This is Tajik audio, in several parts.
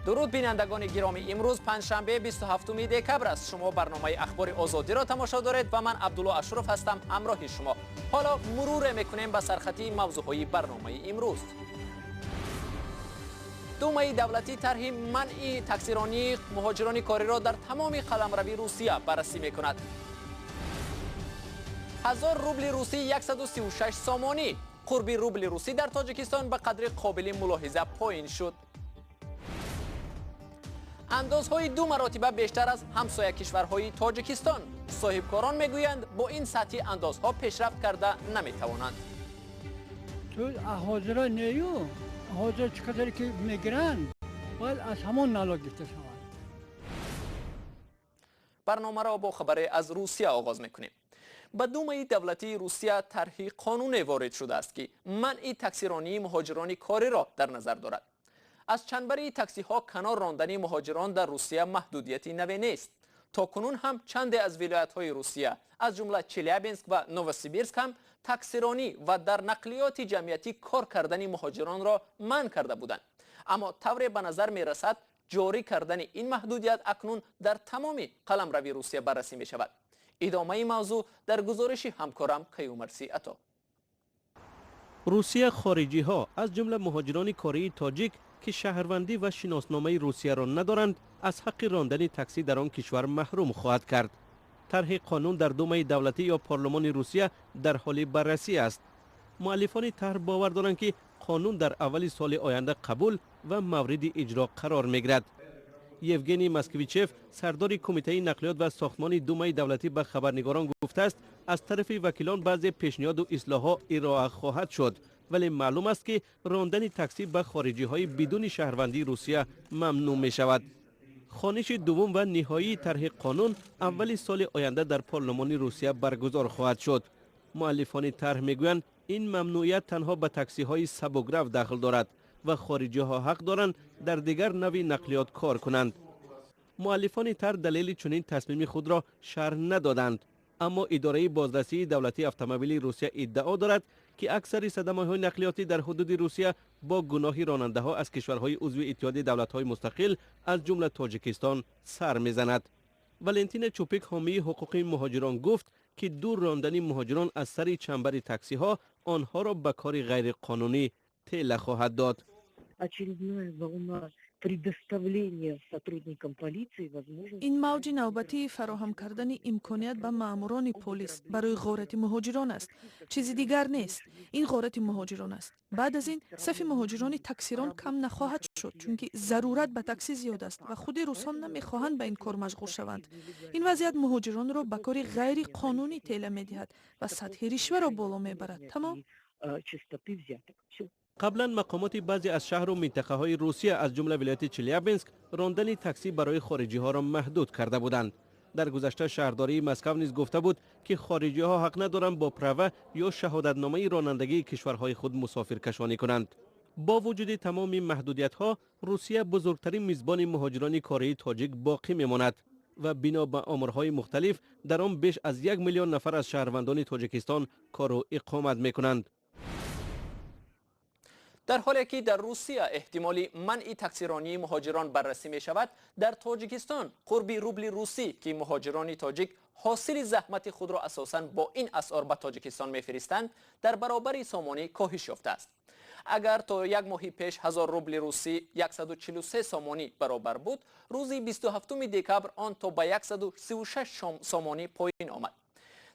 Дуруд, бинандагони гиромӣ. Имрӯз панҷшанбе, 27 декабр аст. Шумо барномаи Ахбори Озодиро тамошо доред ва ман Абдулло Ашуров ҳастам ҳамроҳи шумо. Ҳоло муруре мекунем ба сархатии мавзӯъҳои барномаи имрӯз. Думаи давлатӣ тарҳи манъи таксиронии муҳоҷирони кориро дар тамоми қаламрави Русия баррасӣ мекунад. 1000 рубли русӣ 136 сомонӣ. Қурби рубли русӣ дар Тоҷикистон ба қадри қобили мулоҳиза поин шуд. Андозҳои ду маротиба бештар аз ҳамсоя кишварҳои Тоҷикистон. Соҳибкорон мегӯянд, бо ин сатҳи андозҳо пешрафт карда наметавонанд. Ту ҳозира нею ҳозир чӣ қадаре ки мегиранд, бояд аз ҳамон налог гирифта шавад. Барномаро бо хабаре аз Русия оғоз мекунем. Ба Думаи давлатии Русия тарҳи қонуне ворид шудааст, ки манъи таксиронии муҳоҷирони кориро дар назар дорад. Аз чанбари таксиҳо канор рондани муҳоҷирон дар Русия маҳдудияти наве нест. То кунун ҳам чанде аз вилоятҳои Русия, аз ҷумла Челябинск ва Новосибирск ҳам таксиронӣ ва дар нақлиёти ҷамъиятӣ кор кардани муҳоҷиронро манъ карда буданд. Аммо тавре ба назар мерасад, ҷорӣ кардани ин маҳдудият акнун дар тамоми қаламрави Русия баррасӣ мешавад. Идомаи мавзӯъ дар гузориши ҳамкорам Каюмарси Ато. Русия хориҷиҳо, аз ҷумла муҳоҷирони кории тоҷик, ки шаҳрвандӣ ва шиносномаи Русияро надоранд, аз ҳаққи рондани таксӣ дар он кишвар маҳрум хоҳад кард. Тарҳи қонун дар Думаи давлатӣ ё парлумони Русия дар ҳоли баррасӣ аст. Муаллифони тарҳ бовар доранд, ки қонун дар аввали соли оянда қабул ва мавриди иҷро қарор мегирад. Евгений Москвичев, сардори кумитаи нақлиёт ва сохтмони Думаи давлатӣ, ба хабарнигорон гуфтааст, аз тарафи вакилон баъзе пешниҳоду ислоҳҳо ироа хоҳад шуд, вале маълум аст, ки рондани таксӣ ба хориҷиҳои бидуни шаҳрвандии Русия мамнӯъ мешавад. Хониши дуввум ва ниҳоии тарҳи қонун аввали соли оянда дар парлумони Русия баргузор хоҳад шуд. Муаллифони тарҳ мегӯянд, ин мамнӯият танҳо ба таксиҳои сабукрав дахл дорад ва хориҷиҳо ҳақ доранд дар дигар навъи нақлиёт кор кунанд. Муаллифони тарҳ далели чунин тасмими худро шарҳ надоданд, аммо идораи бозрасии давлатии автомобилии Русия иддао дорад, ки аксари садамаҳои нақлиётӣ дар ҳудуди Русия бо гуноҳи ронандаҳо аз кишварҳои узви Иттиҳоди давлатҳои мустақил, аз ҷумла Тоҷикистон, сар мезанад. Валентина Чупик, ҳомии ҳуқуқи муҳоҷирон, гуфт, ки дур рондани муҳоҷирон аз сари чанбари таксиҳо онҳоро ба кори ғайриқонунӣ тела хоҳад дод. Очередная волна предоставления сотрудникам полиции возможности. Ин мавҷи навбатии фароҳам кардани имконият ба маъмурони полис барои ғорати муҳоҷирон аст, чизи дигар нест. Ин ғорати муҳоҷирон аст. Баъд аз ин сафи муҳоҷирони таксирон кам нахоҳад шуд, чунки зарурат ба таксӣ зиёд аст ва худи русон намехоҳанд ба ин кор машғул шаванд. Ин вазъият муҳоҷиронро ба кори ғайриқонунӣ тела медиҳад ва сатҳи ришваро боло мебарад. Тамом. Частоты взяток. Всё. Қаблан мақомоти баъзе аз шаҳру минтақаҳои Русия, аз ҷумла вилояти Челябинск, рондани таксӣ барои хориҷиҳоро маҳдуд карда буданд. Дар гузашта шаҳрдории Москав низ гуфта буд, ки хориҷиҳо ҳақ надоранд бо права ё шаҳодатномаи ронандагии кишварҳои худ мусофиркашонӣ кунанд. Бо вуҷуди тамоми маҳдудиятҳо, Русия бузургтарин мизбони муҳоҷирони кории тоҷик боқӣ мемонад ва бино ба оморҳои мухталиф, дар он беш аз 1 миллион нафар аз шаҳрвандони Тоҷикистон кору иқомат мекунанд. Дар ҳоле ки дар Русия эҳтимоли манъи таксиронии муҳоҷирон баррасӣ мешавад, дар Тоҷикистон қурби рубли русӣ, ки муҳоҷирони тоҷик ҳосили заҳмати худро асосан бо ин асъор ба Тоҷикистон мефиристанд, дар баробари сомонӣ коҳиш ёфтааст. Агар то як моҳи пеш 1000 рубли русӣ 143 сомонӣ баробар буд, рӯзи 27 декабр он то ба 136 сомонӣ поин омад.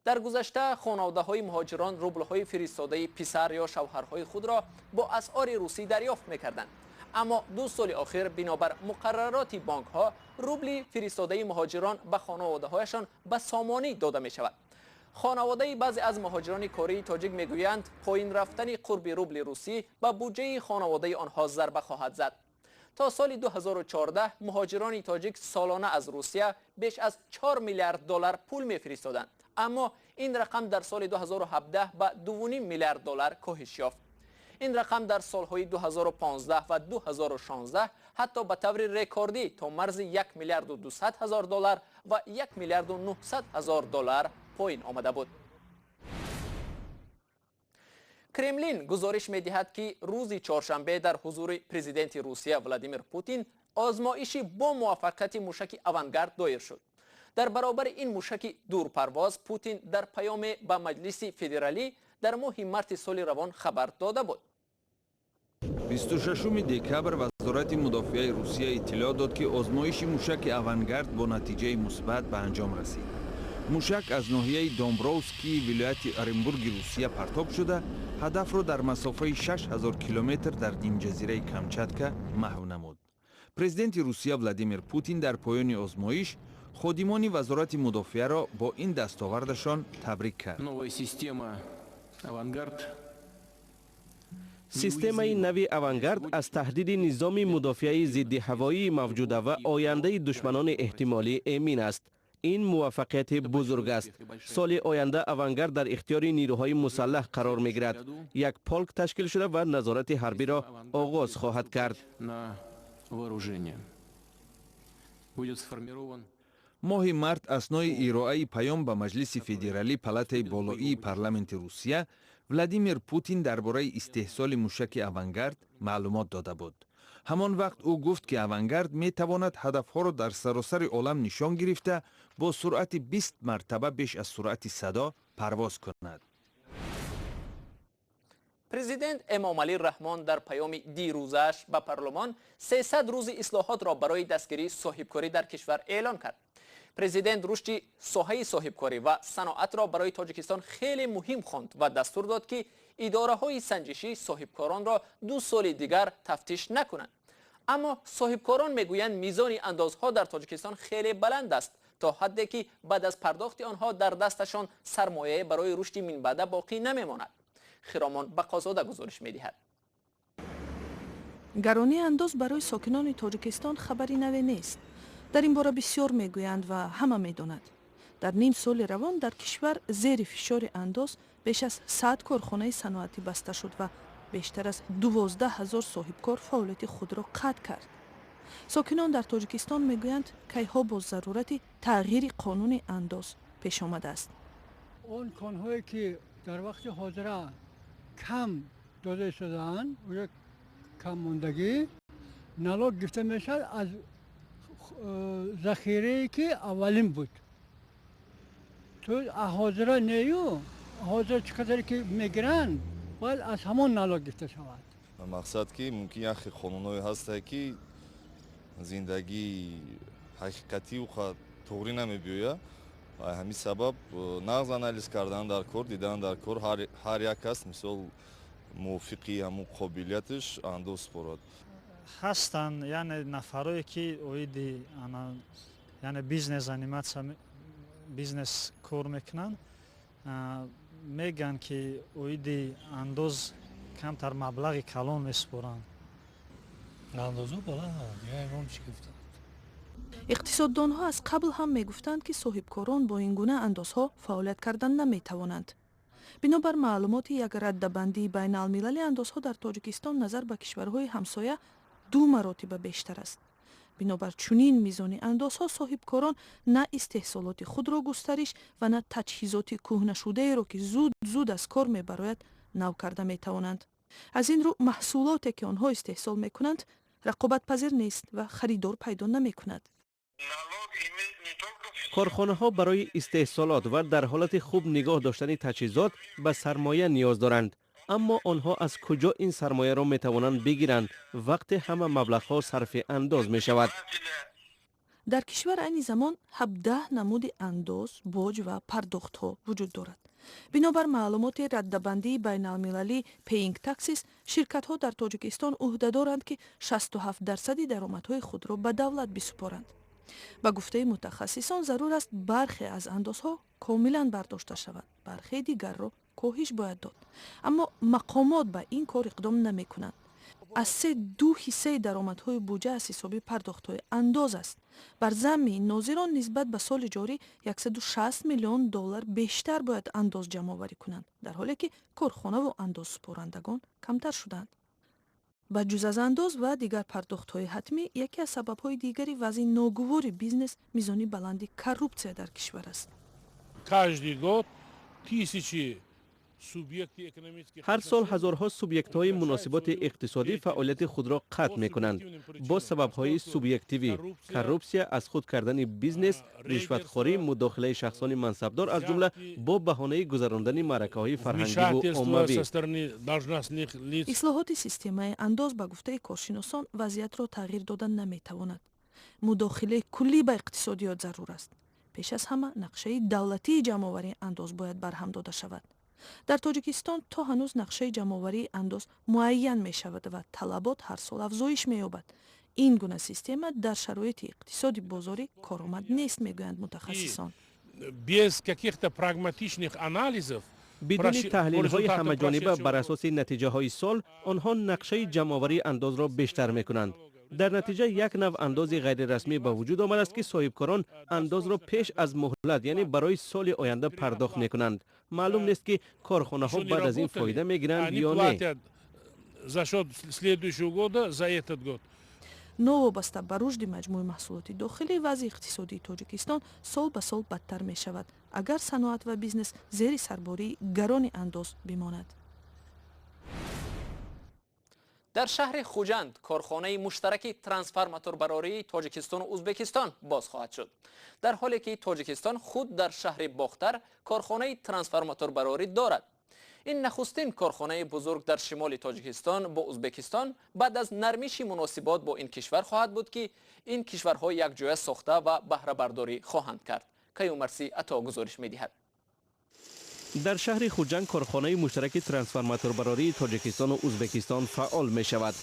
Дар гузашта хонаводаҳои муҳоҷирон рублҳои фиристодаи писар ё шавҳарҳои худро бо асъори русӣ дарёфт мекарданд, аммо 2 соли охир бинобар муқаррароти бонкҳо рубли фиристодаи муҳоҷирон ба хонаводаҳояшон ба сомонӣ дода мешавад. Хонаводаи баъзе аз муҳоҷирони кории тоҷик мегӯянд, поин рафтани қурби рубли русӣ ба буҷаи хонаводаи онҳо зарба хоҳад зад. То соли 2014 муҳоҷирони тоҷик солона аз Русия беш аз 4 миллиард доллар пул мефиристоданд, аммо ин рақам дар соли 2017 ба 2,5 миллиард доллар коҳиш ёфт. Ин рақам дар солҳои 2015 ва 2016 ҳатто ба таври рекордӣ то марзи 1 миллиарду 200 ҳазор доллар ва 1 миллиарду 900 ҳазор доллар поин омада буд. Кремлин гузориш медиҳад, ки рӯзи чоршанбе дар ҳузури президенти Русия Владимир Путин озмоиши бо муваффақияти мушаки «Авангард» доир шуд. Дар баробари ин мушаки дурпарвоз Путин дар паёме ба Маҷлиси Федералӣ дар моҳи марти соли равон хабар дода буд. 26 декабр Вазорати мудофиаи Русия иттилоъ дод, ки озмоиши мушаки «Авангард» бо натиҷаи мусбат ба анҷом расид. Мушак аз ноҳияи Домбровский вилояти Оренбурги Русия партоб шуда, ҳадафро дар масофаи 6000 километр дар нимҷазираи Камчатка маҳв намуд. Президенти Русия Владимир Путин дар поёни озмоиш ходимони Вазорати мудофиаро бо ин дастовардашон табрик кард. Новая система «Авангард». Системаи нави «Авангард» аз таҳдиди низоми мудофиаи зиддиҳавоии мавҷуда ва ояндаи душманони эҳтимолӣ эмин аст. Ин муваффақияти бузург аст. Соли оянда «Авангард» дар ихтиёри нирӯҳои мусаллаҳ қарор мегирад. Як полк ташкил шуда ва назорати ҳарбиро оғоз хоҳад кард. На вооружение. Будет сформирован Моҳи март аснои ироаи паём ба Маҷлиси Федералӣ, палатаи болоии парламенти Русия, Владимир Путин дар бораи истеҳсоли мушаки «Авангард» маълумот дода буд. Ҳамон вақт ӯ гуфт, ки «Авангард» метавонад ҳадафҳоро дар саросари олам нишон гирифта, бо суръати 20 мартаба беш аз суръати садо парвоз кунад. Президент Эмомалӣ Раҳмон дар паёми дирӯзааш ба парлумон 300 рӯзи ислоҳотро барои дастгирии соҳибкорӣ дар кишвар эълон кард. Президент рушди соҳаи соҳибкорӣ ва саноатро барои Тоҷикистон хеле муҳим хонд ва дастур дод, ки идораҳои санҷишӣ соҳибкоронро 2 соли дигар тафтиш накунанд. Аммо соҳибкорон мегӯянд, мизони андозҳо дар Тоҷикистон хеле баланд аст, то ҳадде ки баъд аз пардохти онҳо дар дасташон сармояе барои рушди минбаъда боқӣ намемонад. Хиромон Бақозода гузориш медиҳад. Гаронии андоз барои сокинони Тоҷикистон хабари наве нест. Дар ин бора бисёр мегӯянд ва ҳама медонад. Дар ним соли равон дар кишвар зери фишори андоз беш аз 100 корхонаи саноатӣ баста шуд ва бештар аз 12 000 соҳибкор фаъолияти худро қатъ кард. Сокинон дар Тоҷикистон мегӯянд, кайҳо бо зарурати тағйири қонуни андоз пеш омадааст. Он конҳое, ки дар вақти ҳозира кам дода шудаанд, уже каммондагӣ налог гирифта мешавад аз захирае, ки аввалин буд. То ҳозира нею ҳозир чӣ қадаре ки мегиранд, бояд аз ҳамон налог гирифта шавад. Мақсад, ки мумкин яхе қонунҳое ҳастае, ки зиндагии ҳақиқатӣ туғрӣ намебиёяд. Ҳамин сабаб нағз анализ кардан дар кор, дидан дар кор, ҳар як кас, мисол, мувофиқи ҳамун қобилияташ андоз супорад. Ҳастанд, яъне, нафарое, ки оиди, яъне, бизнес заниматься, бизнес кор мекунанд, мегӯянд, ки оиди андоз камтар маблағи калон месупоранд. Андозо баланд, ягон чӣ гуфтанд. Иқтисоддонҳо аз қабл ҳам мегуфтанд, ки соҳибкорон бо ин гуна андозҳо фаъолият кардан наметавонанд. Бинобар маълумоти як раддабандии байналмилалӣ, андозҳо дар Тоҷикистон назар ба кишварҳои ҳамсоя ду маротиба бештар аст. Бинобар чунин мизони андозҳо соҳибкорон на истеҳсолоти худро густариш ва на таҷҳизоти кӯҳнашудаеро, ки зуд зуд аз кор мебарояд, нав карда метавонанд. Аз ин рӯ маҳсулоте, ки онҳо истеҳсол мекунанд, рақобатпазир нест ва харидор пайдо намекунад. Корхонаҳо барои истеҳсолот ва дар ҳолати хуб нигоҳ доштани таҷҳизот ба сармоя ниёз доранд. Аммо онҳо аз куҷо ин сармояро метавонанд бигиранд, вақте ҳама маблағҳо сарфи андоз мешавад? Дар кишвар айни замон 17 намуди андоз, боҷ ва пардохтҳо вуҷуд дорад. Бинобар маълумоти раддабандии байналмилалӣ Paying Taxes, ширкатҳо дар Тоҷикистон ӯҳдадоранд, ки 67 дарсади даромадҳои худро ба давлат бисупоранд. Ба гуфтаи мутахассисон, зарур аст бархе аз андозҳо комилан бардошта шаванд, бархеи дигарро коҳиш бояд дод. Аммо мақомот ба ин кор иқдом намекунанд. Аз се ду ҳиссаи даромадҳои буҷа аз ҳисоби пардохтҳои андоз аст. Бар замми ин нозирон, нисбат ба соли ҷорӣ 160 миллион доллар бештар бояд андоз ҷамъоварӣ кунанд, дар ҳоле ки корхонаву андозсупорандагон камтар шуданд. Ба ҷуз аз андоз ва дигар пардохтҳои ҳатмӣ, яке аз сабабҳои дигари вазъи ногувори бизнес мизони баланди коррупсия дар кишвар аст. Каждый год тысячи Ҳар сол ҳазорҳо субъектҳои муносиботи иқтисодӣ фаъолияти худро қатъ мекунанд бо сабабҳои субъективӣ: коррупсия, аз худ кардани бизнес, ришватхорӣ, мудохилаи шахсони мансабдор, аз ҷумла бо баҳонаи гузарондани маъракаҳои фарҳангиву оммавӣ. Ислоҳоти системаи андоз, ба гуфтаи коршиносон, вазъиятро тағйир дода наметавонад. Мудохилаи куллӣ ба иқтисодиёт зарур аст. Пеш аз ҳама нақшаи давлатии ҷамъоварии андоз бояд барҳам дода шавад. Дар Тоҷикистон то ҳанӯз нақшаи ҷамъоварии андоз муайян мешавад ва талабот ҳар сол афзоиш меёбад. Ин гуна система дар шароити иқтисоди бозорӣ коромад нест, мегӯянд мутахассисон. Без каких-то прагматичных анализов. Бидуни таҳлилҳои ҳамаҷониба бар асоси натиҷаҳои сол онҳо нақшаи ҷамъоварии андозро бештар мекунанд. Дар натиҷа як навъ андози ғайрирасмӣ ба вуҷуд омадааст, ки соҳибкорон андозро пеш аз муҳлат, яъне барои соли оянда пардохт мекунанд. Маълум нест, ки корхонаҳо баъд аз ин фоида мегиранд ё не. За счет следующего года за этот год. Новобаста ба рушди маҷмӯи маҳсулоти дохилӣ, вазъи иқтисодии Тоҷикистон сол ба сол бадтар мешавад, агар саноат ва бизнес зери сарбории гарони андоз бимонад. Дар шаҳри Хуҷанд корхонаи муштараки трансформаторбарории Тоҷикистону Узбекистон боз хоҳад шуд. Дар ҳоле ки Тоҷикистон худ дар шаҳри Бохтар корхонаи трансформаторбарорӣ дорад. Ин нахустин корхонаи бузург дар шимоли Тоҷикистон бо Узбекистон баъд аз нармиши муносибот бо ин кишвар хоҳад буд, ки ин кишварҳо якҷоя сохта ва баҳрабардорӣ хоҳанд кард. Каюмарсӣ Ато гузориш медиҳад. Дар шаҳри Хуҷанд корхонаи муштараки трансформаторбарории Тоҷикистону Узбекистон фаъол мешавад.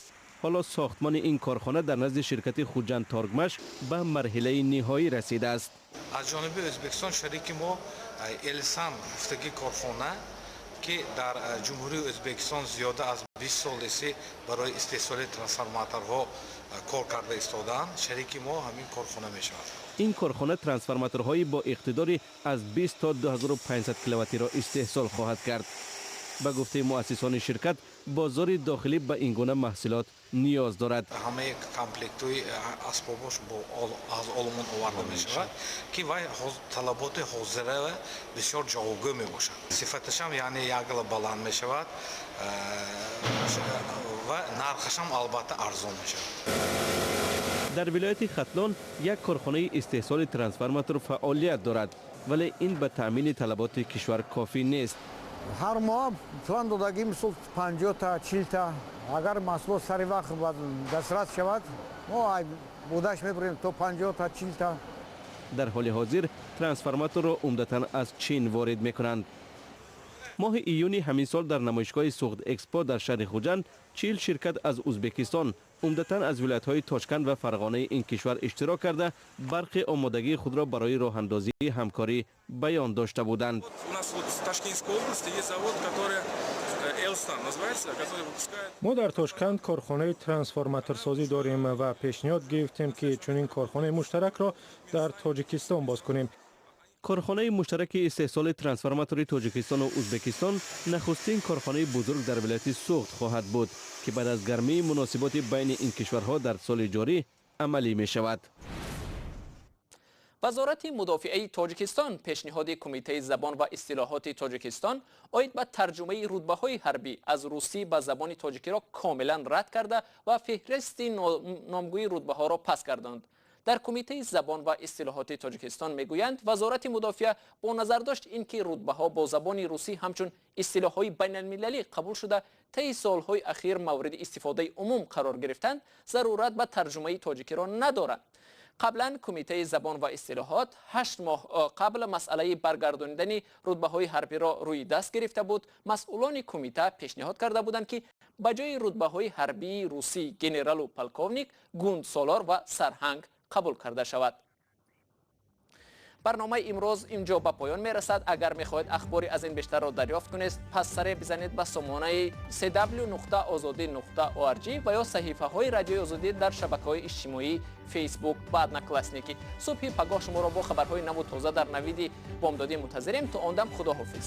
Ҳоло сохтмони ин корхона дар назди ширкати Хуҷанд Торгмаш ба марҳилаи ниҳоӣ расидааст. Аз ҷониби Ӯзбекистон шарики мо Элсан гуфтагӣ корхона, ки дар Ҷумҳурии Ӯзбекистон зиёда аз 20 солеси барои истеҳсоли трансформаторҳо кор карда истодаанд, шарики мо ҳамин корхона мешавад. Ин корхона трансформаторҳои бо иқтидори аз 20 то 2500 киловаттиро истеҳсол хоҳад кард. Ба гуфтаи муассисони ширкат, бозори дохилӣ ба ин гуна маҳсулот ниёз дорад. Ҳамаи комплектҳои асбобош аз Олмон оварда мешавад, ки вай талаботи ҳозира бисёр ҷавобгӯ мебошад. Сифаташам, яъне, якгала баланд мешавад ва нархашам, албатта, арзон мешавад. Дар вилояти Хатлон як корхонаи истеҳсоли трансформатор фаъолият дорад, вале ин ба таъмини талаботи кишвар кофӣ нест. Ҳар моҳ план додагӣ, мисол, 50-та, 40-та. Агар маҳсулот сари вақт дастрас шавад, мо будаш мебурем то 50-та, 40-та. Дар ҳоли ҳозир трансформаторро умдатан аз Чин ворид мекунанд. Моҳи июни ҳамин сол дар намоишгоҳи Суғд Экспо дар шаҳри Хуҷанд 40 ширкат аз Узбекистон, умдатан аз вилоятҳои Тошканд ва Фарғонаи ин кишвар, иштирок карда, барқи омодагии худро барои роҳандозии ҳамкорӣ баён дошта буданд. Мо дар Тошканд корхонаи трансформаторсозӣ дорем ва пешниҳод гирифтем, ки чунин корхонаи муштаракро дар Тоҷикистон боз кунем. Корхонаи муштараки истеҳсоли трансформатори Тоҷикистону Узбекистон нахустин корхонаи бузург дар вилояти Суғд хоҳад буд, ки баъд аз гармии муносиботи байни ин кишварҳо дар соли ҷорӣ амалӣ мешавад. Вазорати мудофиаи Тоҷикистон пешниҳоди Кумитаи забон ва истилоҳоти Тоҷикистон оид ба тарҷумаи рутбаҳои ҳарбӣ аз русӣ ба забони тоҷикиро комилан рад карда ва феҳристи номгӯи рутбаҳоро пас гардонд. Дар Кумитаи забон ва истилоҳоти Тоҷикистон мегӯянд, Вазорати мудофиа бо назардошт ин ки рутбаҳо бо забони русӣ ҳамчун истилоҳҳои байналмилалӣ қабул шуда, таи солҳои ахир мавриди истифодаи умум қарор гирифтанд, зарурат ба тарҷумаи тоҷикиро надоранд. Қаблан Кумитаи забон ва истилоҳот 8 моҳ қабл масъалаи баргардонидани рутбаҳои ҳарбиро рӯи даст гирифта буд. Масъулони кумита пешниҳод карда буданд, ки ба ҷои рутбаҳои ҳарбии русӣ генералу полковник, гундсолор ва сарҳанг қабул карда шавад. Барномаи имрӯз инҷо ба поён мерасад. Агар мехоҳед ахбори аз ин бештарро дарёфт кунед, пас саре бизанед ба сомонаи cw.ozodi.org ва ё саҳифаҳои Радиои Озодӣ дар шабакаҳои иҷтимоӣ, Фейсбук ва Одноклассники. Субҳи пагоҳ шуморо бо хабарҳои наву тоза дар Навиди бомдодӣ мунтазирем. То он дам худоҳофиз.